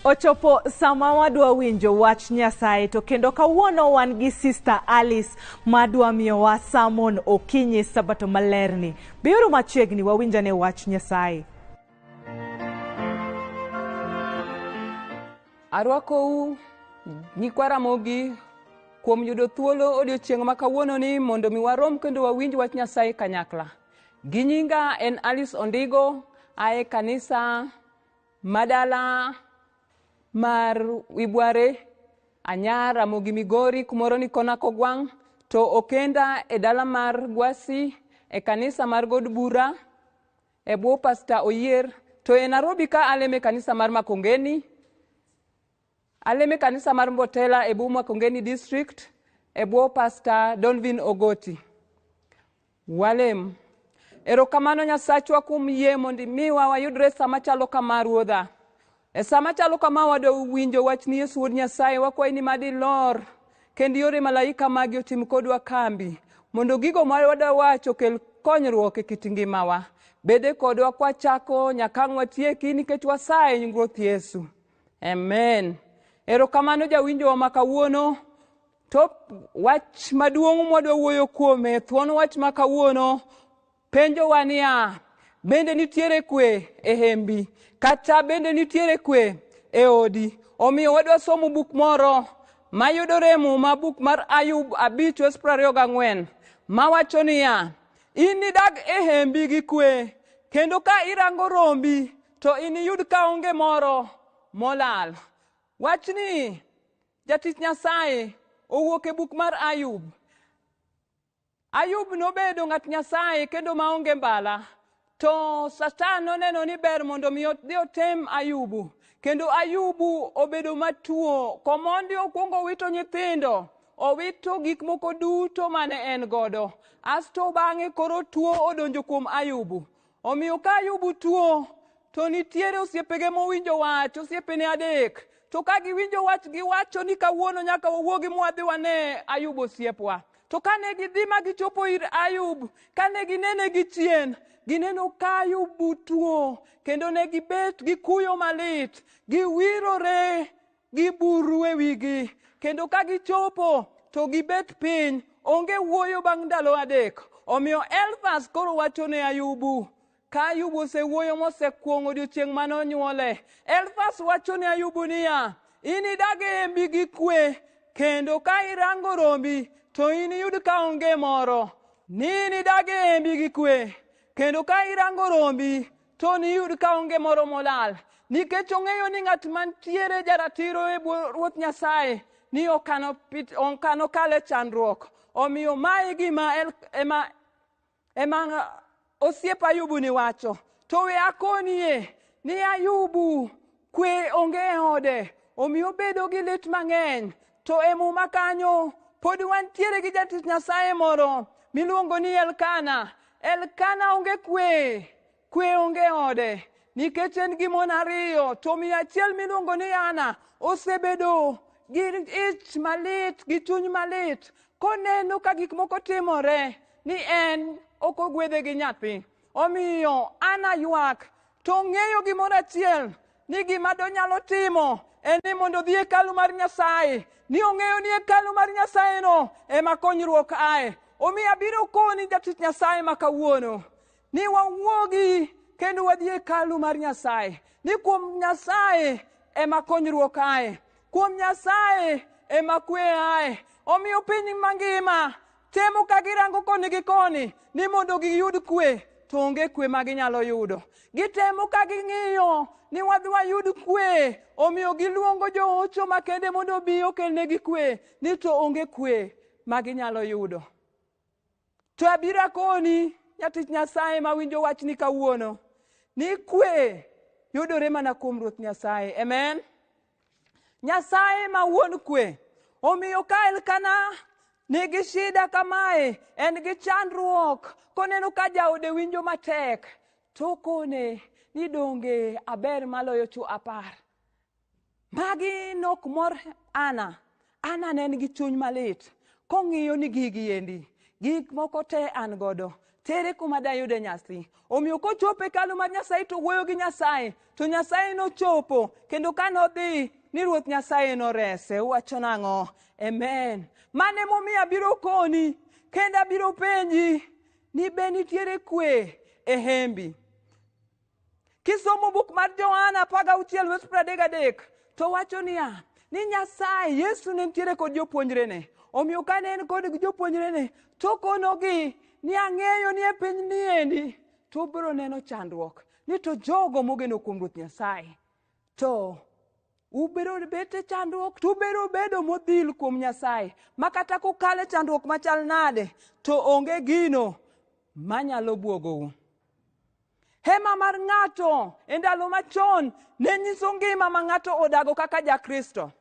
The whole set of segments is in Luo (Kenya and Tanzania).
Ochopo sama wadwa winjo wach Nyasaye to kendo kawuono wan gi Sister Alice madwa miyowa sermon okinyi sabato malerni. Biuru machiegni wawinjane wach Nyasaye. Arwakou nyikwa Ramogi kuom yudo thuolo odiochieng' ma kawuononi mondo mi warom kendo wawinj wach Nyasaye kanyakla. Gi nyinga en Alice Ondigo, ae kanisa madala mar Wibware, Anyar, Ramogi Migori, kumoro ni kona kogwang', to okenda e dala mar Gwasi, e kanisa mar God Bura, e bwo Pasta Oyier, to e Nairobi ka alemo e kanisa mar Makongeni, alemo e kanisa mar Mbotela e bwo Makongeni District, e bwo Pasta Donvin Ogoti. Walem. Erokamano Nyasachwa kuom yie mondo imiwa wayudre sama chalo kama Ruodha. E sama chalo kama wadwa winjo wachni Yesu Wuod Nyasaye, wakwayi ni mad ilor kendo iore malaika magi otim kodwa kambi mondo gigo ma wadwa wacho okel konyruok e kit ngimawa. Bede kodwa kwachako nyaka ang' watieki nikech wasaye nying Ruoth Yesu. Amen. Erokamano jawinjowa ma kawuono. To wach maduong' mwadwa wuoyo kuome, thuon wach ma kawuono penjowa niya, bende nitiere kwe e hembi kata bende nitiere kwe e odi? Omiyo wadwa somo buk moro mayudore e Muma, buk mar Ayub 5 wes 24 mawacho niya, in nidag e hembi gi kwe, kendo ka irango rombi to iniyud ka onge moro molal. Wachni jatich Nyasaye owuok e buk mar Ayub. Ayub nobedo ng'at Nyasaye kendo maonge mbala. To Satan noneno ni ber mondo mi odhi otem Ayubu. Kendo Ayubu obedo matuo. Komondi okwongo owito nyithindo, owito gik moko duto mane en godo. Asto bang'e koro tuo odonjo kuom Ayubu. Omiyo ka Ayubu tuo, to nitiere osiepege mowinjo wach, osiepene adek. To ka giwinjo wach, giwacho ni kawuono nyaka wawuogi mwadhi wane Ayub osiepwa. To kane gidhi ma gichopo ir Ayub, kane ginene gi chien, gineno ka Ayubu tuo, kendo ne gibet gi kuyo malit, giwirore gi buru e wigi, kendo ka gichopo to gibet piny, onge wuoyo bang' ndalo adek. Omiyo Elfaz koro wacho ne Ayubu, ka Ayubu osewuoyo mosekuong'o odiochieng' mane onyuole, Elfaz wacho ne Ayubu niya, in idag e hembi gi kwe, kendo ka irango rombi to iniyud ka onge moro. Ni in idag e hembi gi kwe, kendo ka irango rombi to niyud ka onge moro molal. Nikech ong'eyo ni ng'at mantiere jaratiro e bwo Ruoth Nyasaye ni okano kal e chandruok. Omiyo mae gima ema osiep Ayubu ni wacho. To we akonie ni Ayubu kwe onge e ode, omiyo obedo gi lit mang'eny. To e Muma kanyo pod wantiere gi jatich Nyasaye moro miluongo ni Elkana. Elkana onge kwe, kwe onge e ode nikech en gi mon ariyo, to miyo achiel miluongo ni Ana osebedo gi ich malit, gi chuny malit koneno ka gik moko timore ni en ok ogwedhe gi nyathi. Omiyo Ana ywak, to ong'eyo gimoro achiel ni gima donyalo timo en ni mondo odhi e hekalu mar Nyasaye, ni ong'eyo ni hekalu mar Nyasaye no ema konyruok ae. Omiyo abiro koni jatich Nyasaye ma kawuono ni wawuogi kendo wadhi e hekalu mar Nyasaye, ni kuom Nyasaye ema konyruok ae, kuom Nyasaye ema kwe ae. Omiyo piny mangima temo ka girango koni gi koni ni mondo giyud kwe, to onge kwe ma ginyalo yudo. Gitemo ka ging'iyo ni wadhi wayud kwe, omiyo giluongo joocho makende mondo obi okelnegi kwe, ni to onge kwe ma ginyalo yudo. To abiro akoni jatich Nyasaye mawinjo wachni kawuono ni kwe yudore mana kuom Ruoth Nyasaye. Amen. Nyasaye ma wuon kwe. Omiyo ka Elkana nigi shida kamae, en gi chandruok, koneno ka jaode winjo matek, to kone ni donge aber maloyo chwo 10. Magi nok mor Ana. Ana ne en gi chuny malit kong'iyo ni gigi endi, gik moko te an godo, Tere kuma dayude nyathi. Omiyo kochopo e hekalu mar Nyasaye to wuoyo gi Nyasaye, to Nyasaye nochopo, kendo ka nodhi ni Ruoth Nyasaye norese. Uwacho nang'o? Amen. Mano emomiyo abiro koni, kendo abiro penji ni be nitiere kwe e hembi. Kisomo buk mar Johana 16 wes 33 to wacho niya ni Nyasaye Yesu ne nitiere kod jopuonjrene. Omiyo kane en kod jopuonjrene to konogi ni ang'eyo ni e piny niendi to ubiro neno chandruok ni to jogo mogeno kuom Ruoth Nyasaye to ubiro bet e chandruok to ubiro bedo modhil kuom Nyasaye ma kata kukalo e chandruok machal nade to onge gino manyalo buogou. Hema mar ng'ato e ndalo machon ne nyiso ngima ma ng'ato odago kaka jakristo.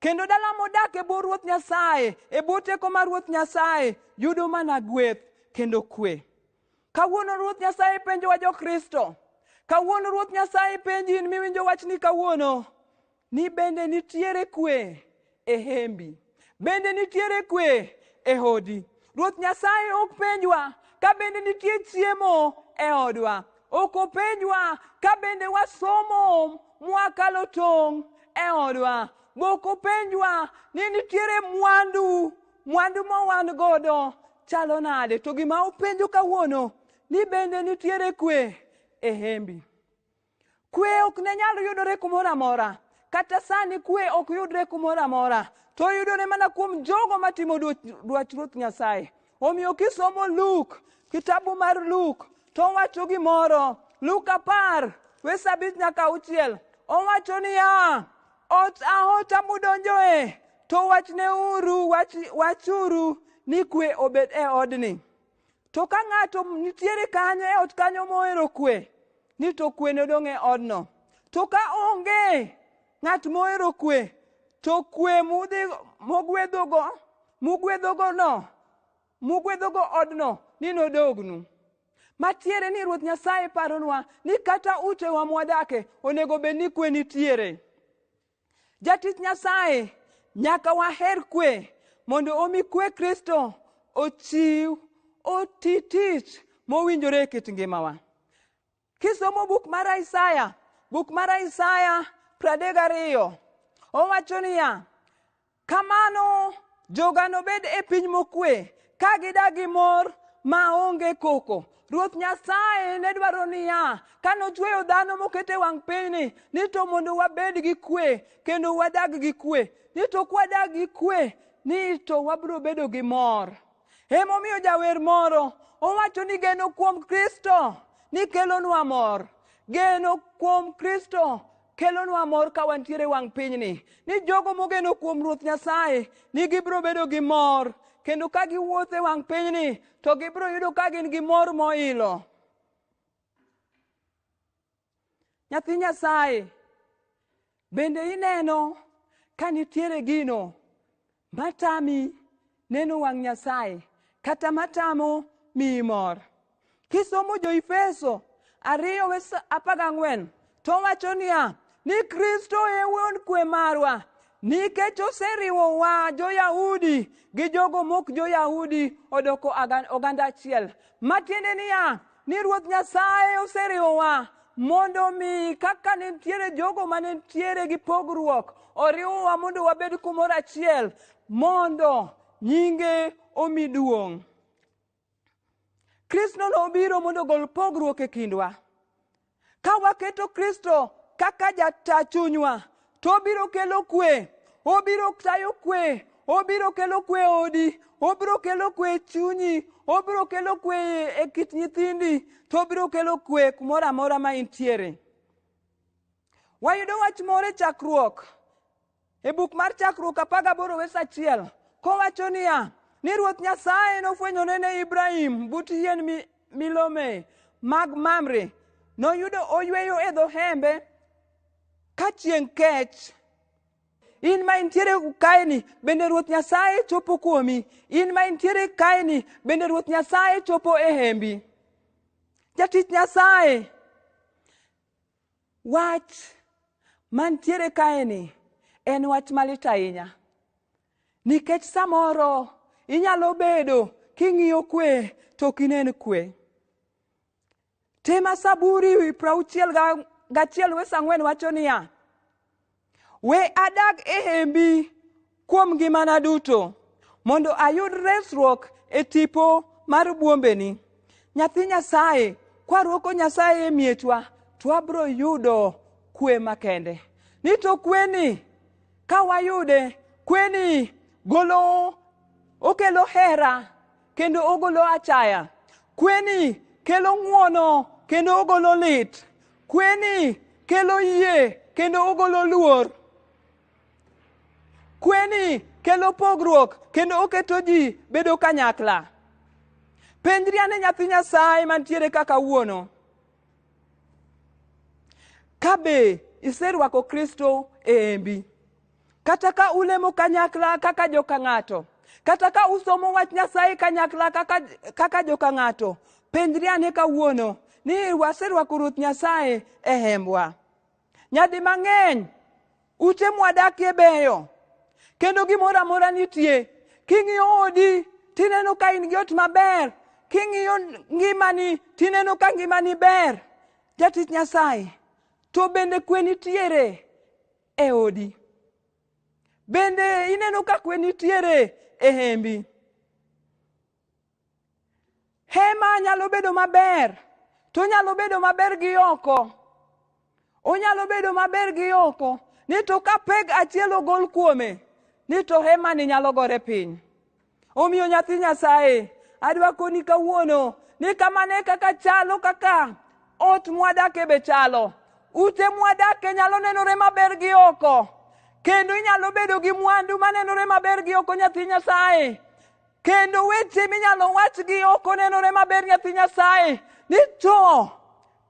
Kendo dala modak e bwo Ruoth Nyasaye, e bwo teko mar Ruoth Nyasaye, yudo mana gweth kendo kwe. Kawuono Ruoth Nyasaye penjowa jokristo. Kawuono Ruoth Nyasaye penji in miwinjo wachni kawuono ni bende nitiere kwe e hembi. Bende nitiere kwe e odi. Ruoth Nyasaye ok penjwa ka bende nitie chiemo e odwa. Ok openjwa ka bende wasomo mwakalo tong' e odwa. Bok openjwa ni nitiere mwandu, mwandu ma wan godo chalo nade. To gima openjo kawuono ni bende nitiere kwe e hembi. Kwe ok ne nyal yudore kumoro amora. Kata sani kwe ok yudre kumoro amora. To yudore mana kuom jogo matimo dwach Ruoth Nyasaye. Omiyo kisomo Luke, kitabu mar Luke, to owacho gimoro. Luke 10, wes 5 nyaka 6. Owacho niya, ot aota mudonjoe, to wachneuru, wachuru ni kwe obed e odni. To ka ng'ato nitiere kanyo e ot kanyo mohero kwe, ni to kwe nodong' e odno. To ka onge ng'at mohero kwe, to kwe mugwedhogo odno ni nodognu. Matiere ni Ruoth Nyasaye paronwa ni kata utewa mwadake onego bed ni kwe nitiere. Jatich Nyasaye nyaka waher kwe mondo omi kwe Kristo ochiw oti tich mowinjore e kit ngimawa. Kisomo buk mar Isaya, buk mar Isaya 32, owacho niya, kamano joga nobed e piny mokwe, ka gidak gi mor maonge koko. Ruoth Nyasaye ne dwaro niya, kanochweyo dhano mokete wang' pinyni, ni to mondo wabed gi kwe, kendo wadag gi kwe. Ni to kwadag gi kwe, ni to wabiro bedo gi mor. Emomiyo jawer moro owacho ni geno kuom Kristo ni kelonwa mor. Geno kuom Kristo kelonwa mor ka wantiere wang' pinyni. Ni jogo mogeno kuom Ruoth Nyasaye ni gibiro bedo gi mor. Kendo ka giwuotho e wang' pinyni to gibiro yudo ka gin gi mor moilo. Nyathi Nyasaye, bende ineno ka nitiere gino matami neno wang' Nyasaye kata matamo miyi mor? Kisomo Jo-Efeso 2 wes 14 to wacho niya ni Kristo e wuon kwe marwa, nikech oseriwowa Jo-Yahudi gi jogo mok Jo-Yahudi odoko oganda achiel. Matiende niya ni Ruoth Nyasaye oseriwowa mondo mi kaka ne nitiere jogo mane nitiere gi pogruok, oriwowa mondo wabed kumoro achiel mondo nyinge omi duong'. Kristo nobiro mondo ogol pogruok e kindwa. Ka waketo Kristo kaka jata chunywa, to obiro kelo kwe, obiro tayo kwe, obiro kelo kwe e odi, obiro kelo kwe e chunyi, obiro kelo kwe e kit nyithindi, to obiro kelo kwe kumoro amora ma intiere. Wayudo wach moro e chakruok, e buk mar chakruok 18 wes 1, kowacho niya, ni Ruoth Nyasaye nofwenyone ne Ibrahim but yien milome mag Mamre. Noyudo oyweyo e dho hembe ka chieng' kech. In ma intiere kaeni, bende Ruoth Nyasaye chopo kuomi. In ma intiere kaeni, bende Ruoth Nyasaye chopo e hembi. Jatich Nyasaye, wach mantiere kaeni en wach malit ahinya. Nikech samoro inyalo bedo king'iyo kwe to ok inen kwe. Tema Saburi 61 wes 4 wacho niya, we adag e hembi kuom ngimana duto, mondo ayud resruok e tipo mar bwombeni. Nyathi Nyasaye, kwarwako Nyasaye e miechwa, to wabiro yudo kwe makende. Ni to kweni, ka wayude, kweni golo, okelo hera, kendo ogolo achaya. Kweni kelo ng'uono, kendo ogolo lit. Kweni kelo yie, kendo ogolo luor. Kweni kelo pogruok, kendo oketo ji bedo kanyakla. Penjri ane nyathi Nyasaye mantiere kaka wuono. Ka be iserwako Kristo e hembi, kata ka ulemo kanyakla kaka joka ng'ato, kata ka usomo wach Nyasaye kanyakla kaka joka ng'ato, penjri ane kawuono ni waserwako Ruoth Nyasaye e hembwa. Nyadi mang'eny ute mwadakie beyo, kendo gimoro amora nitie. King'iyo odi tineno ka in gi ot maber, king'iyo ngimani tineno ka ngimani ber. Jatich Nyasaye, to bende kwe nitiere e odi? Bende ineno ka kwe nitiere e hembi? Hema nyalo bedo maber, to nyalo bedo maber gi oko. Onyalo bedo maber gi oko, ni to ka peg achiel ogol kuome, ni to hema ni nyalo gore piny. Omiyo nyathi Nyasaye, adwa koni kawuono ni kamano e kaka chalo kaka ot mwadake be chalo. Ute mwadake nyalo nenore maber gi oko, kendo inyalo bedo gi mwandu manenore maber gi oko nyathi Nyasaye. Kendo weche minyalo wach gi oko nenore maber nyathi Nyasaye, ni to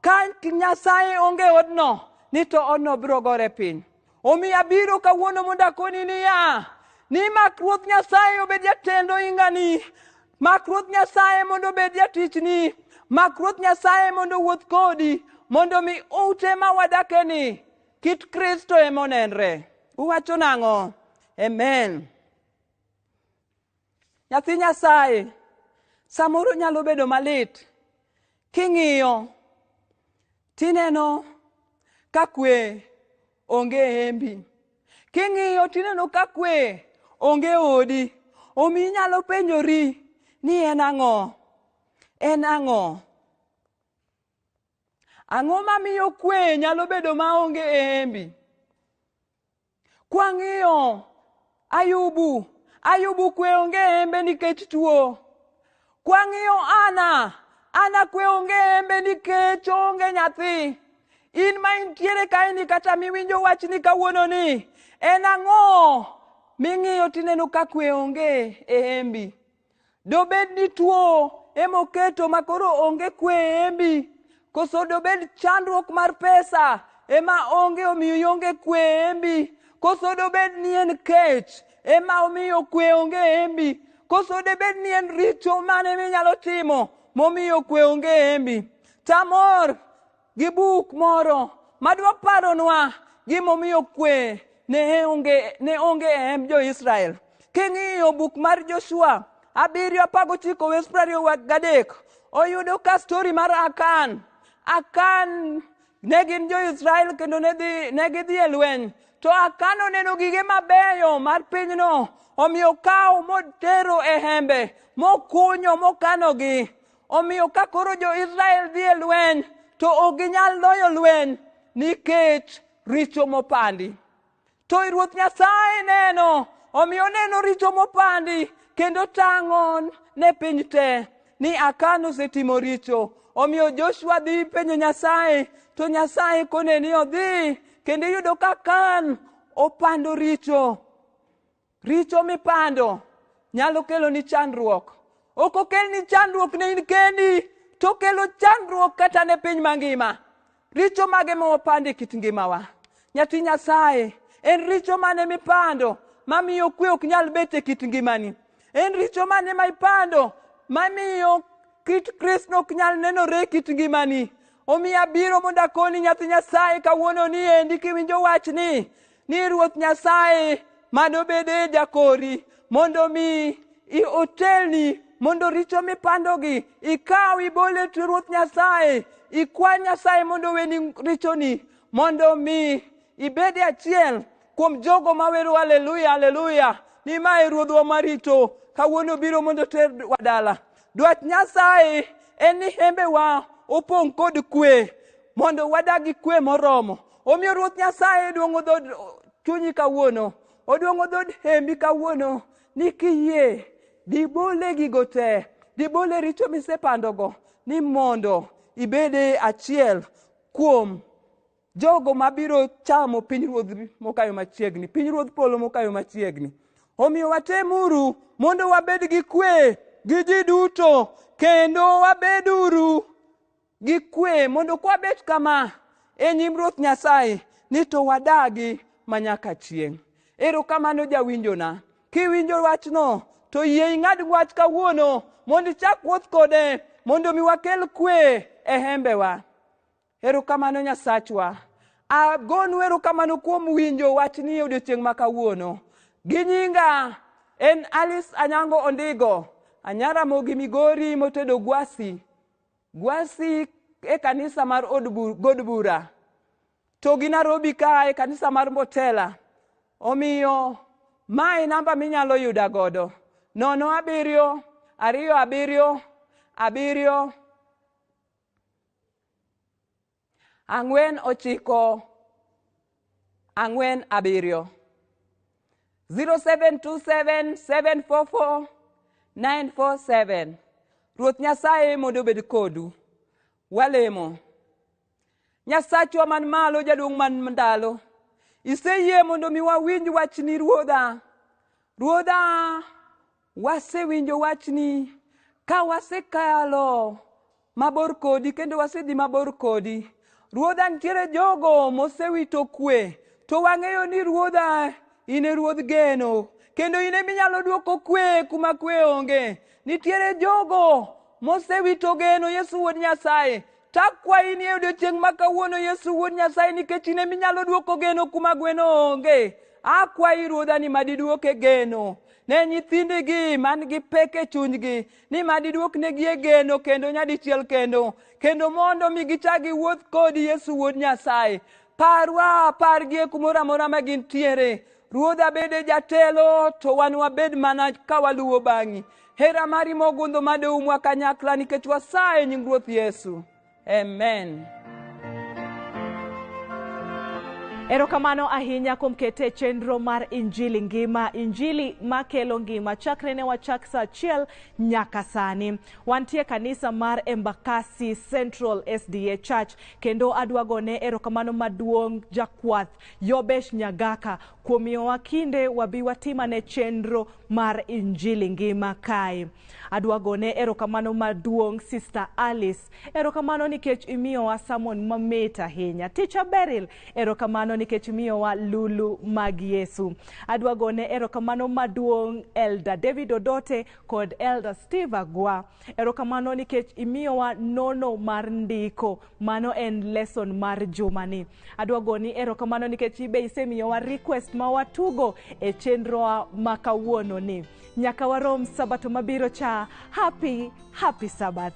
ka Nyasaye onge odno, ni to odno biro gore piny. Omiyo abiro kawuono mondo akoni niya, ni mak Ruoth Nyasaye obed jatend ohingani, mak Ruoth Nyasaye mondo obed jatichni, mak Ruoth Nyasaye mondo owuoth kodi, mondo mi ute ma wadakeni kit Kristo ema onenre. Uwacho nang'o? Amen. Nyathi Nyasaye, samoro nyalo bedo malit king'iyo tineno ka kwe onge e hembi. King'iyo tineno ka kwe onge odi. Omiyo inyalo penjori ni en ang'o? En ang'o? Ang'o mamiyo kwe nyalo bedo maonge e hembi? Kwang'iyo Ayubu, Ayubu kwe onge e hembe nikech tuo. Kwang'iyo Ana, Ana kwe onge e hembe nikech onge nyathi. In ma intiere kaeni kata miwinjo wachni kawuono ni, en ang'o ming'iyo tineno ka kwe onge e hembi? Dobed ni tuo emoketo makoro onge kwe e hembi? Koso dobed chandruok mar pesa ema onge omiyo ionge kwe e hembi? Koso dobed ni en kech ema omiyo kwe onge e hembi? Koso dobed ni en richo mane minyalo timo momiyo kwe onge e hembi? Tamor gi buk moro madwa paronwa gimomiyo kwe ne onge e hemb jo-Israel. King'iyo buk mar Joshua 7 19 wes 23, oyudo ka story mar Akan. Akan ne gin jo-Israel kendo ne gidhi e lweny. To Akan oneno gige mabeyo mar pinyno, omiyo okawo motero e hembe, mokunyo mokanogi. Omiyo ka koro jo-Israel dhi e lweny, to ok ginyal loyo lweny nikech richo mopandi. To Ruoth Nyasaye neno, omiyo oneno richo mopandi kendo tang'o ne piny te ni Akan osetimo richo. Omiyo Joshua dhi penjo Nyasaye, to Nyasaye kone ni odhi, kendo iyudo ka Akan opando richo. Richo mipando nyalo kelo ni chandruok. Ok okel ni chandruok ne in kendi, to okelo chandruok kata ne piny mangima. Richo mage ma wapando e kit ngimawa? Nyathi Nyasaye, en richo mane mipando mamiyo kwe ok nyal bet e kit ngimani? En richo mane ma ipando mamiyo kit Kristo ok nyal nenore e kit ngimani? Omiyo abiro mondo akoni nyathi Nyasaye kawuono ni endi kiwinjo wachni ni Ruoth Nyasaye mado bede jakori mondo mi otelni, mondo richo mipandogi ikaw ibol e Ruoth Nyasaye, Ikwa Nyasaye mondo oweni richoni, mondo mi ibed achiel kuom jogo mawero haleluya, haleluya, ni ma e Ruodhwa marito, kawuono biro mondo oterwa dala. Dwach Nyasaye en ni hembewa opong' kod kwe, mondo wadag gi kwe moromo. Omiyo Ruoth Nyasaye duong'o dhood chunyi kawuono, oduong'o dhood hembi kawuono, ni kiyie dibole gigo te, dibole richo misepandogo, ni mondo ibede achiel kuom jogo mabiro chamo pinyruodh mokayo machiegni, pinyruodh polo mokayo machiegni. Omiyo watemuru mondo wabed gi kwe gi ji duto, kendo wabeduru gi kwe, mondo kwabet kama e nyim Ruoth Nyasaye, ni to wadagi manyaka chieng'. Erokamano jawinjona. Kiwinjo wachno, to yie ing'ad wach kawuono mondo ichak wuoth kode, mondo mi wakel kwe e hembewa. Erokamano Nyasachwa. Agonu erokamano kuom winjo wachni e odiechieng' ma kawuono. Gi nyinga en Alice Anyango Ondigo, Anyaramogi Migori motedo Gwasi. Gwasi e kanisa mar od God Bura. To gi Nairobi ka e kanisa mar Mbotela. Omiyo mae namba minyalo yuda godo. 0 7 2 7 4 9 4 7. 0727 744 947. Ruoth Nyasaye mondo obed kodu. Walemo. Nyasachwa man malo, jaduong' man ndalo, iseyie mondo mi wawinj wachni Ruodha. Ruodha, wasewinjo wachni ka wasekalo mabor kodi kendo wasedhi mabor kodi. Ruodha, nitiere jogo mosewito kwe, to wang'eyo ni Ruodha in e Ruodh geno, kendo in eminyalo duoko kwe kuma kwe onge. Nitiere jogo mosewito geno, Yesu Wuod Nyasaye. Takwayi ni e odiechieng' ma kawuono, Yesu Wuod Nyasaye, nikech in eminyalo duoko geno kuma gweno onge. Akwayi Ruodha ni madiduoke geno ne nyithindigi man gi pek e chunygi, ni madiduoknegi e geno kendo nyadichiel kendo, kendo mondo mi gichak giwuoth kodi, Yesu Wuod Nyasaye. Parwa, pargi e kumoro amora ma gintiere. Ruodha bede jatelo, to wan wabed mana ka waluwo bang'i. Hera mari mogundho madoumwa kanyakla, nikech wasaye nying Ruoth Yesu. Amen. Erokamano ahinya kuom kete chenro mar Injili Ngima, Injili makelo ngima. Chakre ne wachak saa 1 nyaka sani. Wantie kanisa mar Embakasi Central SDA Church, kendo adwa gone erokamano maduong' jakwath Yobesh Nyagaka kuom miyowa kinde wabi watimane chenro mar Injili Ngima kae. Adwa gone erokamano maduong' Sister Alice, erokamano nikech imiyowa sermon mamit ahinya. Teacher Beryl, erokamano nikech imiyowa lulu mag Yesu. Adwa gone erokamano maduong' Elder David Odote kod Elder Steve Agwa. Erokamano nikech imiyowa nono mar ndiko, mano en lesson mar jumani. Adwa goni erokamano nikech ibe isemiyowa request ma watugo e chenrowa ma kawuono ni. Nyaka warom sabato mabiro cha. Happy, happy Sabbath.